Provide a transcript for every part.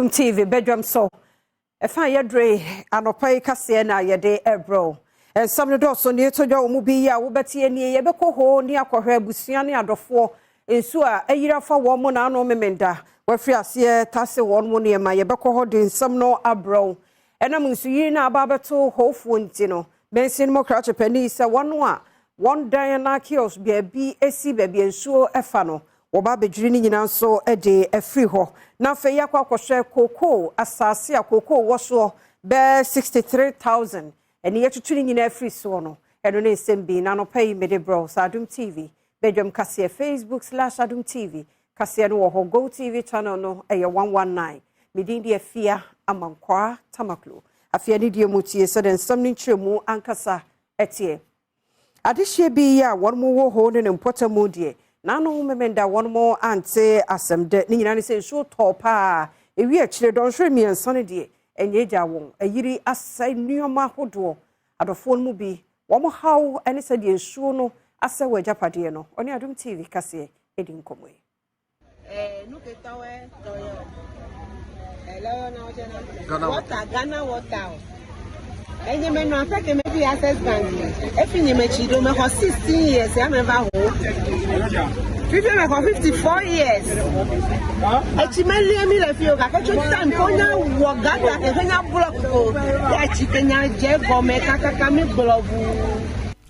Adom TV badwam so ɛfa yɛdure anɔpa yi kaseɛ na yɛde ɛbrɛ wo. Nsɛm no dɔɔso ne ɛtɔ dwa wɔ mu bi yi a wobɛte nie. Yɛbɛkɔ hɔ ne akɔhwɛ abusua ne adɔfoɔ nsuo a ayiri afa wɔn mu n'ano Memenda wɔafiri aseɛ tase wɔn mu nneɛma. Yɛbɛkɔ hɔ de nsɛm no abrɛ wo. Ɛnam nsuyiri no aba abɛto hɔfoɔ nti no, bɛnsin mu krakye panin sɛ wɔn a wɔn dan na kiosk baabi esi baabi nsuo ɛfa no, wɔba abɛdwiri no nyinaa nso de afiri hɔ. Na afei yɛakɔ akɔhwɛ kookoo asase a kookoo wɔ soɔ bɛɛ 63,000 ɛne yɛtutu no nyinaa afiri soɔ no. Ɛno ne nsɛm bi na anɔpa yi mede brɛ sɛ Adom TV badwam kaseɛ, Facebook/Adom TV kaseɛ no wɔ hɔ. Go TV channel no ɛyɛ 119. Medin de Afia Amankwaa Tamaklo. Afei ne deɛ mu tie sɛdeɛ nsɛm no nkyerɛmu ankasa ɛteɛ. Adehyeɛ bi a wɔn mo wɔ hɔ ne ne mpɔtam deɛ n'ano Memenda wɔn mo ante asɛm dɛ ne nyinaa ne sɛ nsuo tɔɔ paa ewi akyire dɔnhwere 3 no deɛ ɛnyɛ gya wɔn ayiri asɛe nneɛma ahodoɔ. Adɔfoɔ no mu bi wɔn haw ne sɛdeɛ nsuo no asɛ wɔ agyapadeɛ no. Ɔne Adom TV kaseɛ edi nkɔmmɔ yi. Nuketɔwɛ tɔyɔ ɛlɛyɔ water, Ghana Water o. Enye me no afe ke me bi Access Bank efi nye me tsi do me xɔ 16 years ya me va ho fifi me xɔ 54 years. Etsi me lie mi le fi o, gake tso time ko nya wɔ gata ke he nya block ko ya tsi ke nya dze gɔme kakaka mi gblɔ ʋuu.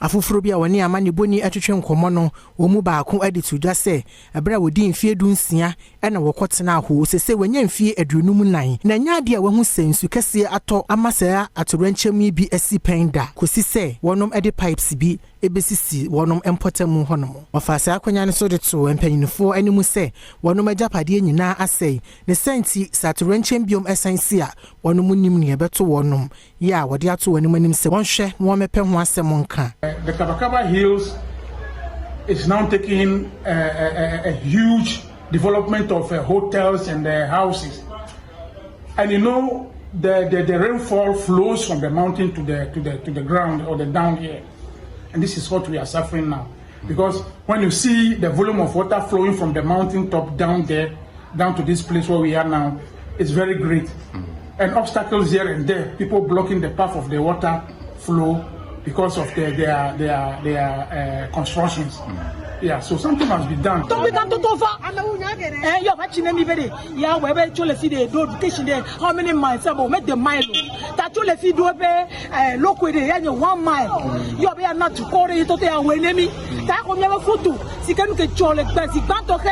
Afoforɔ bi a wɔne amanebɔni atwetwe nkɔmmɔ no, wɔn mu baako de to dwa sɛ ɛberɛ a wɔdi mfeɛ 16 ɛna wɔkɔtena hɔ, sɛ wɔanya mfeɛ 54 na ɛnyɛ adeɛ a wɔahu sɛ nsu kɛseɛ atɔ ama saa atowerɛnkyɛm yi bi asi pɛn da, kɔsi sɛ wɔnom de pipes bi ɛbɛsisi wɔnom mpɔtamu hɔnom. Wɔfa saa akonnwa no so de to mpanyinfoɔ anim sɛ wɔnom agyapadeɛ nyinaa asɛe ne sɛ nti sɛ atowerɛnkyɛm biom ɛsan si a, wɔnom nim nea ɛbɛto wɔnom yɛ a wɔde ato wɔn anim sɛ wɔnhwɛ na wɔmmɛpɛ ho asɛm nka. The Kabakaba Hills is now taking a huge development of hotels and houses. And the rainfall flows from the mountain to the ground or the down here. And this is what we are suffering now. Because when you see the volume of water flowing from the mountain top down there, down to this place where we are now, it's very great. And obstacles here and there, people blocking the path of the water flow because of their constructions. Yeah, so something must be done. Tɔgbi kan toto fa ɛ yɔ va tsi ne mi be de ya wɔ ebe tso le fi de do education de how many miles sɛ bo me de mile o ta tso le fi do ebe ɛ loko de ya nye 1 mile yɔ be ya na dukɔ de yi toto ya wɔ ne mi ta ko miabe foto si ke nu ke tsɔ le gbɛ zigbãtɔ ke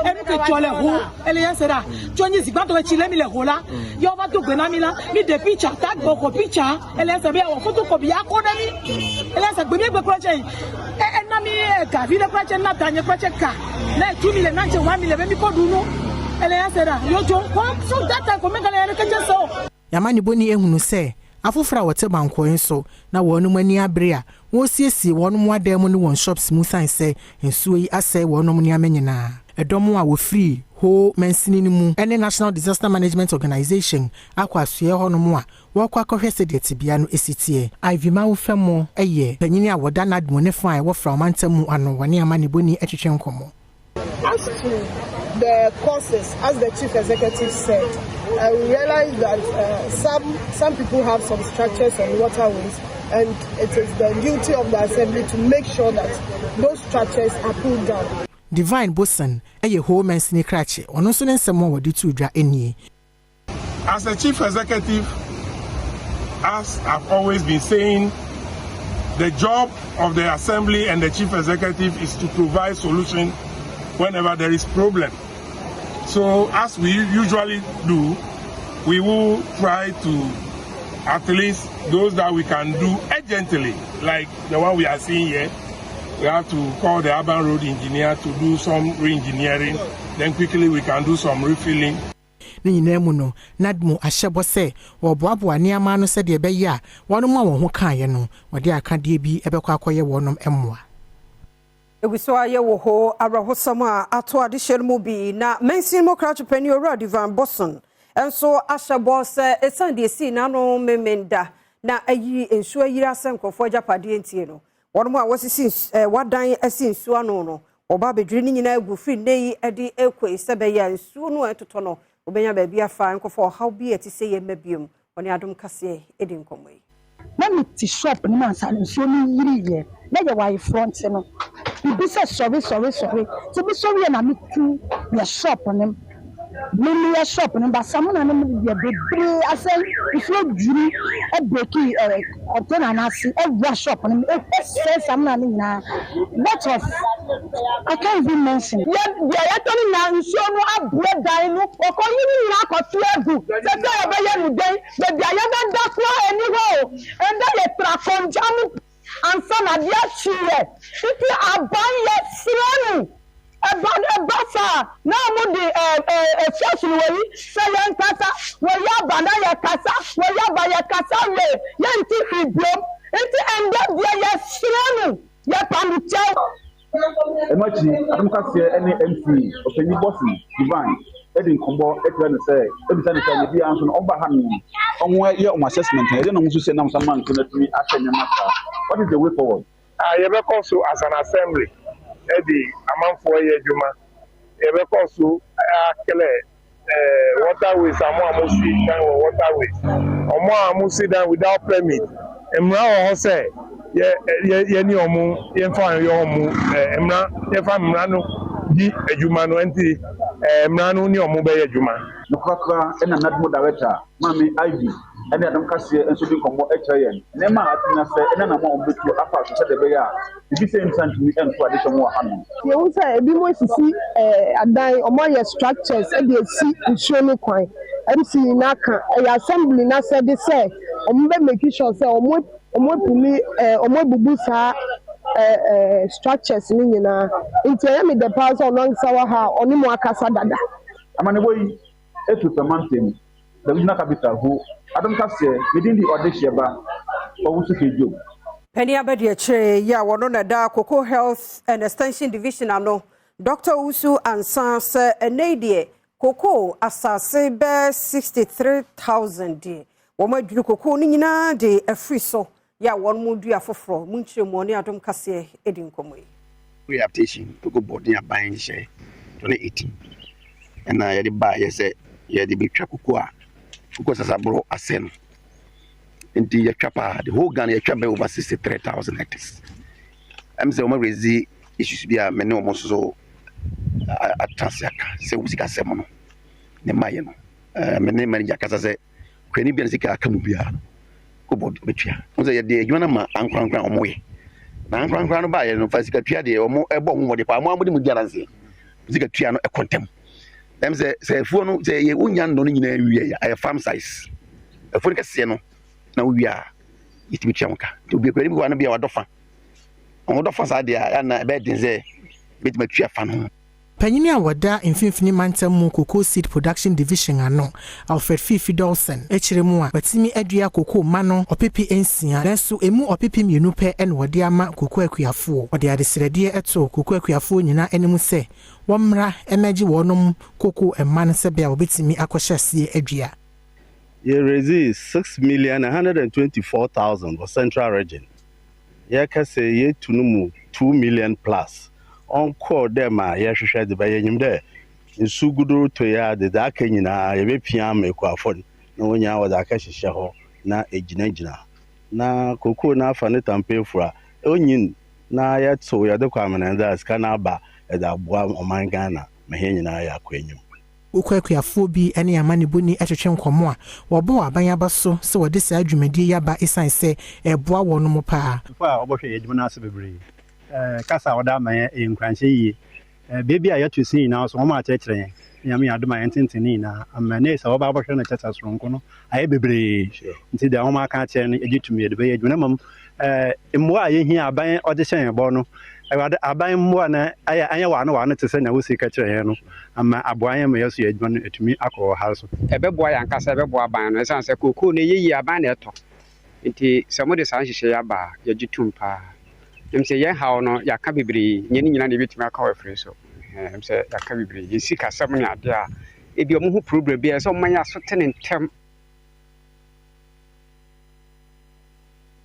enu ke tsɔ le ho ele yɛn se da tso nyi zigbãtɔ ke tsi le mi le ho la yɔ va do gbe na mi la mi de picture ta gbɔ xɔ picture ele yɛn se be ya wɔ photocopy ya kɔ ɖe mi ele yɛn se gbe mi egbe kura tse yi ɛ ena mi gavi ɖe kura tse na da nye kura tse ka ne tu mi le na tse wa mi le be mi kɔ du nu ele yɛn se da yodzo kɔ so that time ko mi gale yɛrɛ kɛntɛ sɛ o. Yamanebɔni ehunu sɛ afoforɔ a wɔte bankɔe nso na wɔn ani abere a wɔresiesie wɔn adan mu ne wɔn shops mu san sɛ nsuo yi asɛe wɔn nneɛma nyinaa. Ɛdɔm a wɔfiri Ho mansini no mu ne National Disaster Management Organization akɔ asoɛ hɔnom a wɔrekɔ akɔhwɛ sɛdeɛ tebea no esi teɛ. Ivy Mawofɛmo yɛ panyin a wɔda NADMO ne fa a ɛwɔ Fraumantam mu ano. Wɔne amanebɔni atwitwe nkɔmmɔ. As to the causes, as the chief executive said, we realize that some people have some structures on waterways, and it is the duty of the assembly to make sure that those structures are pulled down. Divine Boson ɛyɛ Ho mansini krakye. Ɔno nso ne nsɛm a wɔde to dwa nie. As a chief executive, as I've always been saying, the job of the assembly and the chief executive is to provide solution whenever there is problem. So as we usually do, we will try to at least those that we can do urgently, like the one we are seeing here. We have to call the urban road engineer to do some re-engineering. Then quickly we can do some refilling. Ne nyinaa mu no, NADMO ahyɛ bɔ sɛ wɔboaboa nneɛma ano sɛdeɛ ɛbɛyɛ a wɔnom a wɔn ho kaeɛ no, wɔde akadeɛ bi bɛkɔ akɔyɛ wɔnom mmoa. Egu so ayɛ wɔ hɔ awerɛhosɛm a ato adehyɛ no mu bi na mansin mu krakye panyin Owura Divan Boson nso ahyɛ bɔ sɛ ɛsiane deɛ esii n'ano Memenda na ayi nsuo ayiri asɛ nkurɔfoɔ agyapadeɛ ntie no, wɔn a wɔsisi ɛɛ wadan asi nsuo ano no, wɔba abɛdwiri ne nyinaa agu firi nne yi de ekɔ yi sɛ bɛyɛ a nsuo no a ɛtotɔ no. Wɔbɛnya baabi afa nkɔfa ɔhaw bi a ɛte sɛ yɛ mma biom. Wɔne Adom Kaseɛ di nkɔmmɔ yi. Na mete shop no mu ansa na nsuo no yiriiɛ. Na yɛwɔ ayeforɔ nti no, biribi sɛ sɔre sɔre sɔre. Nti mesɔreeɛ na metu yɛ shop no mu. Me meyɛ shop no ba samina no mu deɛ bebree asɛe. Nsuo dwiri breki container no ase awura shop no mu ɛsɛe samina no nyinaa. Lot of I can't even mention. Yɛ deɛ yɛtɔ no nyinaa nsuo no aboa dan no ɔkɔ yi ne nyinaa akɔto agu sɛsɛ yɛbɛyɛ no dɛn baabi a yɛbɛda koraa ɛni hɔ o ɛndɛ yɛtra kɔngya mu ansa na adeɛ akye yɛ nti aban yɛsrɛ no ɛba ɛba saa na ɔmo de ɛɛ ɛɛ force no wɔyi sɛ yɛnkasa wɔyi aba na yɛkasa wɔyi aba yɛkasa wei yɛnte hwee biom nti ɛndɛ deɛ yɛsrɛ no yɛpa no kyɛw. Ɛno akyi, Adom Kaseɛ ne MC Ɔpanyin Bossy Divine di nkɔmmɔ kyerɛ no sɛ, bisa no sɛ na biara nso no ɔba ha nom no, wɔyɛ wɔn assessment no, ɛdeɛn na wɔn nso sɛ nam so ama nsuo no atumi ahyɛ nneɛma saa? What is the way forward? A Yɛbɛkɔ so as an assembly de amanfoɔ ayɛ adwuma. Yɛbɛkɔ so a clear waterways a mo a mosi dan wɔ waterways. Wɔn a mosi dan without permit, mmara wɔ hɔ sɛ yɛ yɛ yɛne wɔn yɛmfa yɛ wɔn mmara yɛmfa mmara no di adwuma no nti mmara no ne wɔn bɛyɛ adwuma. Nokorakora na NADMO Director, Maame Ivy ne Adom Kaseɛ nso di nkɔmmɔ kyerɛ yɛn nneɛma a atumi asɛe ne anammɔn a wɔbɛtu afa so sɛdeɛ ɛbɛyɛ a biribi sei nsa ntumi nto adehyɛ mu wɔ hanom. Yɛhu sɛ ebinom asisi adan, wɔayɛ structures de asi nsuo no kwan. MC no aka, ɛyɛ assembly no asɛde sɛ wɔbɛ make sure sɛ wɔn wɔapuli wɔabubu saa structures no nyinaa. Nti ɛyɛ me dɛ paa sɛ ɔno ankasa wɔ ha a ɔne mo akasa dada. Amanebɔ yi firi Fam Mantam, the regional capital, Ho. Adom Kaseɛ, me din de Ɔdehyeɛ Ba, Owusu K. Job. Panin abadiakyire yi a wɔno na ɛda Cocoa Health and Extension Division ano, Dɔkta Owusu Ansah sɛ ɛnnɛ yi deɛ cocoa asase bɛyɛ 63,000 deɛ wɔn adwiri cocoa no nyinaa de afiri so yɛ a wɔn mu dua foforɔ mu nkyerɛmu ɔne Adom Kaseɛ di nkɔmmɔ yi. Readaptation Cocoa Board ne aban nhyehyɛe 2018 ɛna yɛde baeɛ sɛ yɛde bɛtwa koko a koko sasaboro asɛ no nti yɛtwa paa the whole Ghana yɛtwa bɛyɛ over 63,000 hectares ɛm sɛ wɔn raise issues bi a me ne wɔn nso so atena ase aka sɛ wɔn sikasɛm no ne mma yɛ no ɛɛ me ne manager kasa sɛ Hwɛ ne bia ne sika aka mu biara no kɔbɔ bɛtua. Wɔn sɛ yɛde adwuma no ma ankorankora a wɔyɛ. Na ankorankora no baayɛ no fa sika tua deɛ wɔn ɛbɔ ho mmɔden paa wɔn a wɔde mu di adanseɛ. Sika tua no ɛkɔ ntɛm. Ɛm sɛ sɛ afuo no sɛ yɛ wonya nnɔ no nyinaa wie a ɛyɛ farm size. Afuo no kɛseɛ no na wowie a yɛtumi tua wɔn ka. Nti obi akura bi wɔ ano bi a wadɔ fa. Wɔn dɔ fa saa deɛ a ɛna ɛbɛyɛ den sɛ bɛtumi atua fa no ho. Panyin a wɔda Mfinfini Mantam mu Cocoa Seed Production Division ano, Alfred Fiifi Dawson, kyerɛ mu a, watumi adua kokoo mma no ɔpepe nsia, nanso emu ɔpepe mmienu pɛ na wɔde ama kokoo akuafoɔ. Ɔde adesrɛdeɛ too kokoo akuafoɔ nyinaa anim sɛ wɔmmra mmɛgye wɔnom kokoo mma no sɛbea wɔbɛtumi akɔhyɛ aseɛ adua. Yɛ raise 6,124,000 wɔ Central Region. Yɛka sɛ yɛtu no mu 2 million plus. Ɔnkɔɔ dɛ ma yɛhwehwɛ de bɛyɛ nyim dɛ nsu gu do rotɔ yi ara de, dza aka nyinaa yɛbɛpia ama ekuafo no na wɔn nyinaa wɔdze akɛhyehyɛ hɔ na egyinagyina. Na kokoo no afa ne tampa efura, onyin na yɛtsew yɛdze kɔ amenadze a sika no aba yɛdze aboa ɔman Ghana ma hɛn nyinaa yɛakɔ enyim. Wokɔ akuafoɔ bi ne amanebɔni twetwe nkɔmmɔ a, wɔbɔɔ aban aba so sɛ wɔde saa dwumadie yi aba ɛsiane sɛ ɛboa wɔn paa. Fo a wɔbɔhwɛ yɛn adwuma no ase bebree. Kasa a wɔde ama yɛn ɛyɛ nkuranhyɛ yie. Beebi a yɛto sin nyinaa so wɔn akyerɛkyerɛ yɛn. Nyame yɛ adom a yɛn tenten ne nyinaa ama ne sɛ wɔba abɔhwɛ no kyɛ sɛ soronko no ayɛ bebree. Nti deɛ wɔn aka akyerɛ no yɛgye tum yɛde bɛyɛ adwuma. Na mmom mmoa a yɛhia aban ɔde hyɛ yɛn bɔ no, Awurade aban mmoa no ayɛ anyɛ wɔano wɔano te sɛ nea wosi ka kyerɛ yɛn no ama aboa yɛn ma yɛso yɛ adwuma no atumi akɔ ɔhare so. Ɛbɛboa yɛn ankasa, ɛbɛboa aban no ɛsiane sɛ kookoo no ɛyɛ yie aban na ɛtɔ. Nti sɛ mode saa nhyehyɛe aba a, yɛgye tom paa. Ɛm sɛ yɛn haw no, yɛaka bebree, nyɛ ne nyinaa na yɛbɛtumi aka wɔ afiri so. Ɛm sɛ yɛaka bebree, yɛn sikasɛm ne adeɛ a, ebi ɔmo ho problem bi a ɛsɛ ɔmo ma yɛn aso te ne ntɛm.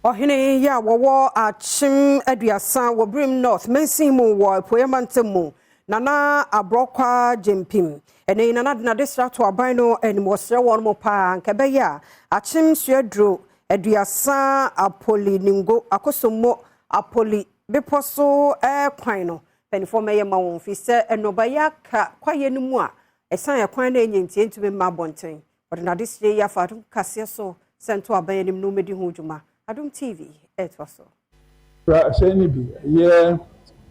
Ɔhene yi a wɔwɔ Akyem Aduasa wɔ Birim North mansin mu wɔ Apueeɛ Mantam mu. Nana Abrɔkwa Gyempim. Ɛnɛ yi Nana de n'adesrɛ ato aban no anim, wɔsrɛ wɔn mo paa nka ɛbɛyɛ a Akyem Suaduro Aduasa Apoli Ningo Akosombo Apoli bepɔ so kwan no mpanimfoɔ mmɛyɛ ma wɔn fi sɛ nnɔbaeɛ aka kwaeɛ no mu a ɛsan ɛkwan no ɛnyɛ nti ɛntumi mma abɔnten. Wɔde n'adesrɛ yi afa Adom kaseɛ so sɛ nto aban anim na wɔmmɛdi ho dwuma. Adom TV ɛretoa so. Kura hyɛn no bi, ɛyɛ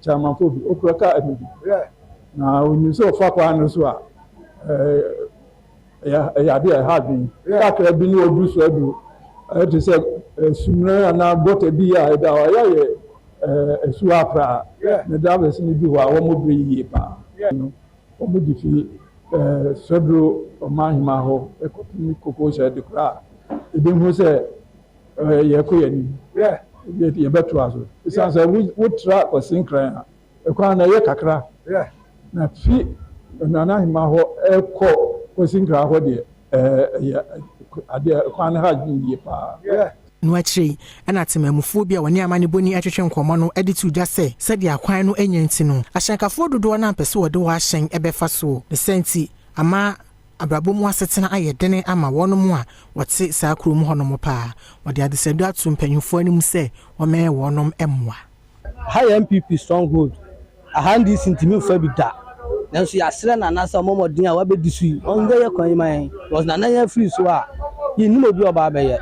Kyamanfo bi, okura kaa no bi. Na onim sɛ ɔfa kwan no so a, ɛyɛ ade a ɛha adwene. Kakra bi ne odu so adu, ɛte sɛ sumina anaa gɔta bi a ɛda hɔ, ɛyɛ ayɛ asuwa koraa. Na drivers no du hɔ a, wɔn brɛ yiye paa. Wɔde fi Swedru Ɔmanhemmaa hɔ kɔpem Kokohyɛ de koraa a, yɛbɛhu sɛ yɛrekɔ yɛn anim. Yɛbɛtoa so. Ɛsiane sɛ wotra Kwasi Nkran a, ɛkwan no ɛyɛ kakra. Na fi Nana Ahemmaa hɔ rekɔ Kwasi Nkran hɔ deɛ, ɛyɛ adeɛ kwan no ha adwene yie paa. No akyire yi na temanmufoɔ bi a wɔne amanebɔni retwetwe nkɔmmɔ no de too dwa sɛ, sɛdeɛ akwan no nyɛ nti no, ahyɛnkafoɔ dodoɔ no ampɛ sɛ wɔde wɔn ahyɛn bɛfa soɔ. Ne saa nti, ama abrabɔ mu asetena ayɛ dene ama wɔnom a wɔte saa kurom hɔnom paa. Wɔde adesrɛdeɛ ato mpanyimfoɔ anim sɛ wɔmmɛyɛ wɔnom mmoa. Ha yɛ NPP stronghold, aha NDC ntumi nfa bi da. Nanso yɛasrɛ Nana sɛ ɔmmɔ mmɔden a wabɛdi so yi, ɔmbɛyɛ kwan yi ma yɛn. Because Nana yɛn afiri so a, yɛnnim obi a ɔba abɛyɛ.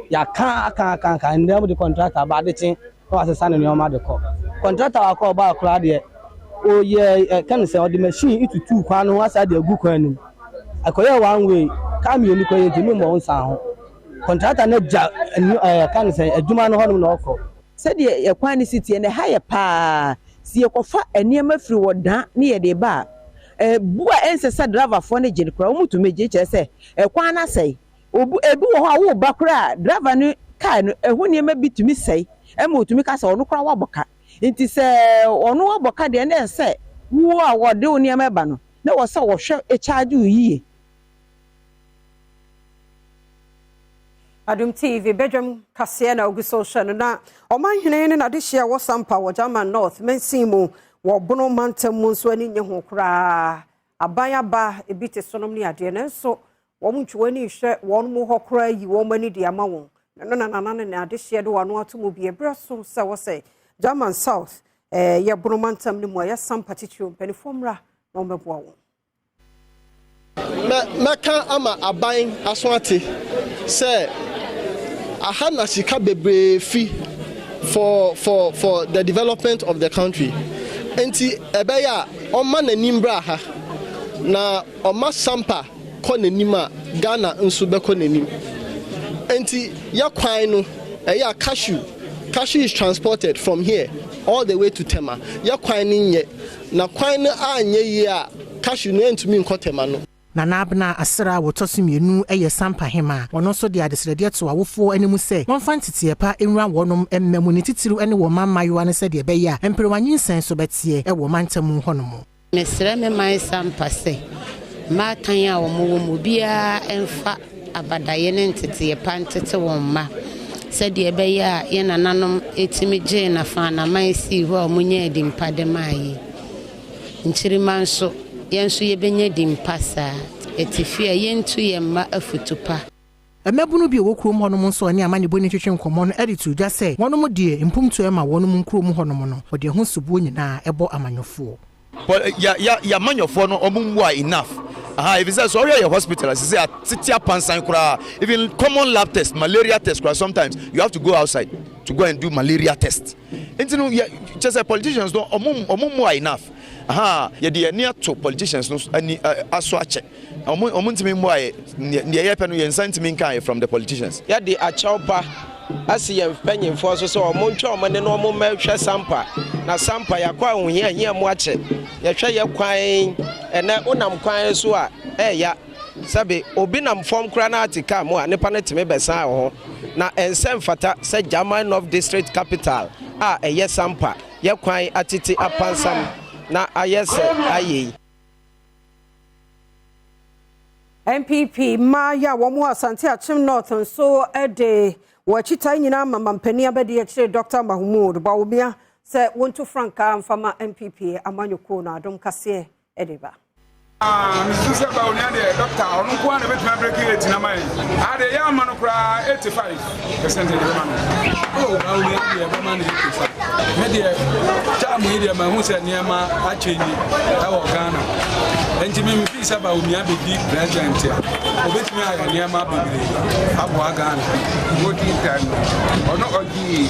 Yɛaka aka aka aka, nnɛ wɔde contractor aba, ade kye na wasesa ne nneɛma de kɔ. Contractor wakɔ ɔbaa koraa deɛ, ɔyɛ ɛka ne sɛ ɔde machine tutuu kwan no ho asa de agu kwan no mu. Ɛkɔyɛɛ one way, kaa mmienu kɔ yɛntumi mmɔ wo nsan ho. Contractor no agya ɛka ne sɛ adwuma no hɔnom na ɔkɔ. Sɛdeɛ yɛn kwan no si teɛ no, ɛha yɛ pa ara. Sɛ yɛkɔfa nneɛma firi wɔ Dan ne yɛde reba a, bu a ɛnsɛ sɛ driverfoɔ no gye no koraa, wɔtumi gye, kyerɛ sɛ, ɛkwan no asɛe. Obu, ebi wɔ hɔ a woreba koraa a, driver no kaa no, ɛho nneɛma bi tumi sɛe ma ɔtumi ka sɛ ɔno koraa wabɔ ka. Nti sɛ ɔno wabɔ ka deɛ, na ɛsɛ sɛ wo a wɔde wo nneɛma reba no, na ɛwɔ sɛ wɔhwɛ charge wo yie. Adom TV badwam kaseɛ na ogu so hwɛ no na ɔmanhene ne n'adehyeɛ a wɔ Sampa wɔ German North mansin mu wɔ Bono mantam mu nso ani nye ho koraa. Aban aba ebi te sonom ne adeɛ nanso wɔn ntwe wɔn ani nhwɛ wɔn mu hɔ koraa yi wɔn ani de ama wɔn. Na no na nana ne n'adehyeɛ de wɔn ano ato mu bi ɛberɛ so sɛ wɔ sɛ German South eh, yɛ Bono mantam no mu a yɛ Sampa titiriw mpanimfoɔ mmra na wɔmmɛboa wɔn. Mɛ mɛka ama aban aso ate sɛ aha na sika bebree fi for for for the development of the country. Nti ɛbɛyɛ a ɔmma n'ani mbra ha na ɔma Sampa kɔ n'anim a Ghana nso bɛkɔ n'anim. Nti yɛ kwan no ɛyɛ a cashew cashew is transported from here all the way to Tema. Yɛ kwan no nyɛ Na kwan no anyɛ yie a, cashew no antumi nkɔ Tema no. Nana Abena Asera a wɔtɔ so mmienu yɛ Sampa Hemaa. Ɔno nso de adesrɛdeɛ too awofoɔ anim sɛ wɔmfa nteteɛ pa nwura wɔnom mma mu ne titiriw ne wɔn mma mmaayewa no sɛdeɛ ɛbɛyɛ a mperewa nyinsɛn so bɛteɛ wɔ mantam hɔnom. Mesrɛ me man Sampa sɛ, mmaatan a wɔwɔ mu, obiara mfa abadaeɛ ne nteteeɛ pa ntete wɔn mma sɛdeɛ ɛbɛyɛ a yɛn nananom tumi gyee Nafaanaman sii hɔ a wɔnyaa din pa de maa yɛn. Nkyirimma nso, yɛn nso yɛbɛnya din pa saa. Yɛte fie a, yɛntu yɛn mma afutu pa. Mmabunu bi a wɔwɔ kurom hɔnom nso a wɔne amanebɔni twetwe nkɔmmɔ no de too dwa sɛ wɔnom deɛ mpomtuo ma wɔnom nkurom hɔnom no, wɔde ɛho soboɔ nyinaa bɔ amanyɔfoɔ. Ya ya yamanyɔfoɔ no ɔmo mmoa enough aha efisɛ sɛ ɔhwɛ yɛ hospital a sisi atete apansan koraa even common lab test malaria test koraa sometimes you have to go outside to go and do malaria test nti no yɛ kyɛ sɛ politicians no ɔmo ɔmo mmoa enough aha yɛde yɛn ani ato politicians no ani aso akyɛ ɔmo ɔmo ntumi mmoa yɛ nea yɛpɛ no yɛn nsa ntumi nka yɛ from the politicians. Yɛde akyɛw pa asi yɛn mpanyimfoɔ so sɛ wɔntwe wɔn ani na wɔmmɛhwɛ Sampa. Na Sampa, yɛakɔ ahohiahia mu akyɛ. Yɛhwɛ yɛ kwan, ɛnnɛ wonam kwan so a, ɛɛya. Sɛbe obi nam fam koraa na ate kaa mu a, nipa no tumi bɛsan wo ho. Na ɛnsɛ mfata sɛ German North District capital a ɛyɛ Sampa, yɛ kwan atete apansam na ayɛ sɛ ayɛ yi. NPP mmaayɛ a wɔn wɔ Asante Akyem North nso de wɔn akyitae nyinaa ma mampanin abadiakyire Dr. Mahmood Bawumia. sɛ wɔntu frankaa mfa ma NPP amanyɔkuo no adom kaseɛ de ba. Ah, mesusu sɛ Bawumia deɛ dɔkta ɔno nko ara na ɛbɛtumi abreki eight na ma yɛn. Ah, deɛ yɛ ama no koraa 85% de bɛma no. Oh, Bawumia deɛ ɛbɛma no 85. Me deɛ term yi deɛ mahu sɛ nneɛma akyɛnyi ɛwɔ Ghana. Nti me mfii sɛ Bawumia bɛdi president a, ɔbɛtumi ayɛ nneɛma bebree aboa Ghana. Voting time no, ɔno ɔgye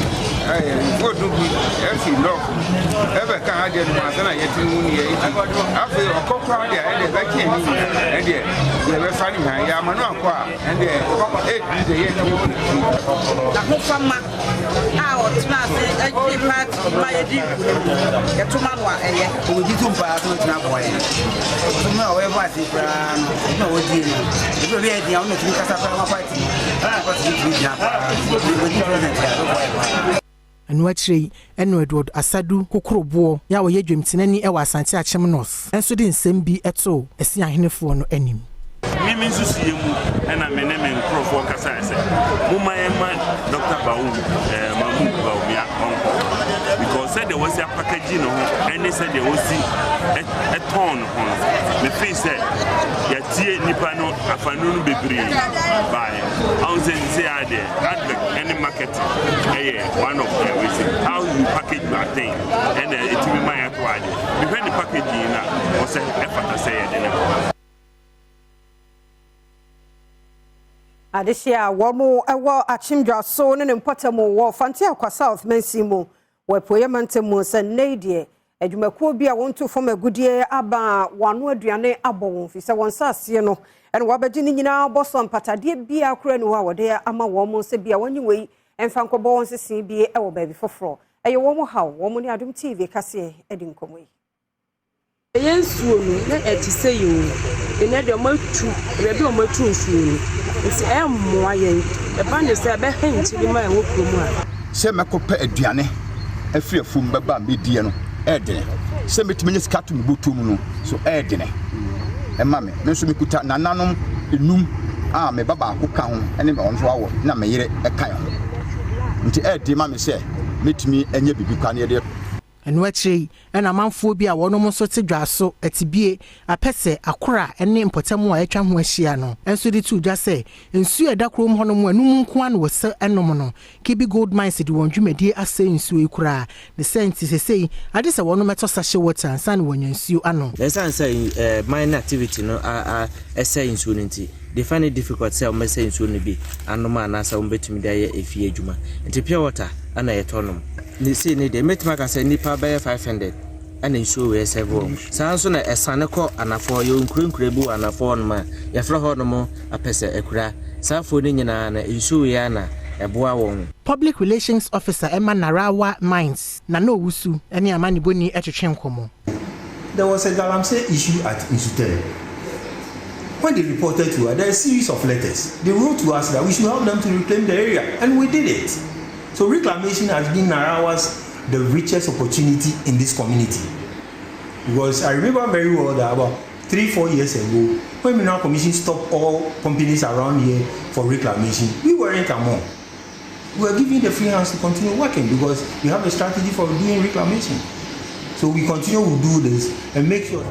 vote no bi ɛfi nɔɔfo ɛbɛka adeɛ no mu ansa na yɛte mu ne yɛ nti afei ɔkɔ koraa deɛ ɛdeɛ bɛkye ne nyinaa ɛdeɛ yɛbɛfa ne nyinaa yɛ ama no akɔ a ɛdeɛ ɛduru deɛ yɛntumi mpirikyi. N'ahofama a ɔtena ase gye party yi ma yɛdi nkunim no, yɛto ma no a, ɛyɛ. Wɔgye tom paa sɛ wɔbɛtumi aboa yɛn. Ɔsom a ɔyɛ bɔ ase koraa no, ɛdwuma a wɔdie no, ɛduru baabi a ɛyɛ den a, ɔno na ɔtumi kasa koraa ma party no, ɛma party no tumi gyina paa. Wɔdi president a, ɛbɛboa yɛn paa. Ɛno akyire yi na Edward Asadu Kokoreboɔ a ɔyɛ dwamtenani wɔ Asante Akyem North nso de nsɛm bi too Asiahenefoɔ no anim. Me me nsusuiɛ mu na me ne me nkurɔfoɔ kasaeɛ sɛ momma yɛmma Dɔkta Baum, eh, Mahmoud Bawumia ɔnkɔ because sɛdeɛ wɔsi apakagyi ne ho ɛne sɛdeɛ wɔsi ɛtɔn ne ho no, me feel sɛ yɛatie nnipa no afanu no bebree baeɛ. Ahun sɛ sisi adeɛ advert ɛne marketing ɛyɛ one of the ways how you package your thing ɛna ɛtumi ma yɛto adeɛ. Mehwɛ ne packaging no a ɔsɛ ɛfata sɛ yɛde ne kɔ. Adehyeɛ a wɔn wɔ Akyem Dwaso ne ne mpɔtam wɔ Fante Akwa South mansin mu wɔ Apueeɛ mantam mu sɛ nnɛ yi deɛ adwumakuo bi a wɔntu fam agudeɛ aba a wɔn ano aduane abɔ wɔn fi sɛ wɔn nsaseɛ no ɛna wɔabɛgye ne nyinaa bɔ so mpatadeɛ biara koraa ni hɔ a wɔde ama wɔn sɛ bi a wɔnye wei mfa nkɔbɔ wɔn sese bi wɔ baabi foforɔ. Ɛyɛ wɔn haw. Wɔn ne Adom TV kaseɛ adi nkɔmmɔ yi. Yɛn nsuo no na ɛte sɛ yi o, nnɛ deɛ wɔatu baabi a wɔatu nsuo no nti ɛmmoa yɛn. Ɛba no sɛ ɛbɛha nkyirimma a ɛwɔ kurom ha. Sɛ mɛkɔpɛ aduane afiri afuom bɛba a mɛdiɛ no ɛyɛ dene. Sɛ mɛtumi anya sika ato me bɔtɔ mu no nso ɛyɛ dene ma me. Me nso mekuta nananom nnum a me ba baako ka ho ne ɔno nso awo na me yere ka yɛn ho. Nti ɛyɛ den ma me sɛ mɛtumi anya biribi koraa na yɛde. Ɛno akyire yi na amanfoɔ bi a wɔnom nso te Dwaso, Atibie, Apɛsɛ, Akora ne mpɔtam a atwa ho ahyia no nso de too dwa sɛ nsuo a ɛda kurom hɔnom a ɛno mu nko ara na wɔsɛ nom no, Kibi Gold Mines de wɔn dwumadie asɛe nsuo yi koraa. Ne saa nti sesei agye sɛ wɔnom tɔ sachet water ansa na wɔanya nsuo anom. Na ɛsiane sɛ mining activity no sɛe nsuo no nti, they find it difficult sɛ wɔbɛsɛ nsuo no bi anom anaasɛ wɔbɛtumi de ayɛ efie adwuma. Nti pure water na yɛtɔ nom. Ne sei ne deɛ, mɛtumi aka sɛ nnipa bɛyɛ 500 na nsuo wei ɛsɛve wɔn. Saa nso na ɛsane kɔ anafoɔ, yɛwɔ nkuro nkuro bi wɔ anafoɔ hɔnom a yɛfrɛ hɔnom Apɛsɛ Akura. Saa afuo no nyinaa no nsuo wei ara na ɛboa wɔn. Public Relations Officer ma Narawa Mines, Nana Owusu ne amanebɔni twetwe nkɔmmɔ. There was a galamsey issue at Nsutere. When they reported to us, there are a series of letters. They wrote to us that we should help them to reclaim the area, and we did it. So reclamation has been Narawa's the richest opportunity in this community. Because I remember very well that about three, four years ago, when Mineral Commission stopped all companies around here for reclamation, we weren't among. We were given the free hands to continue working because we have a strategy for doing reclamation. So we continue to do this and make sure.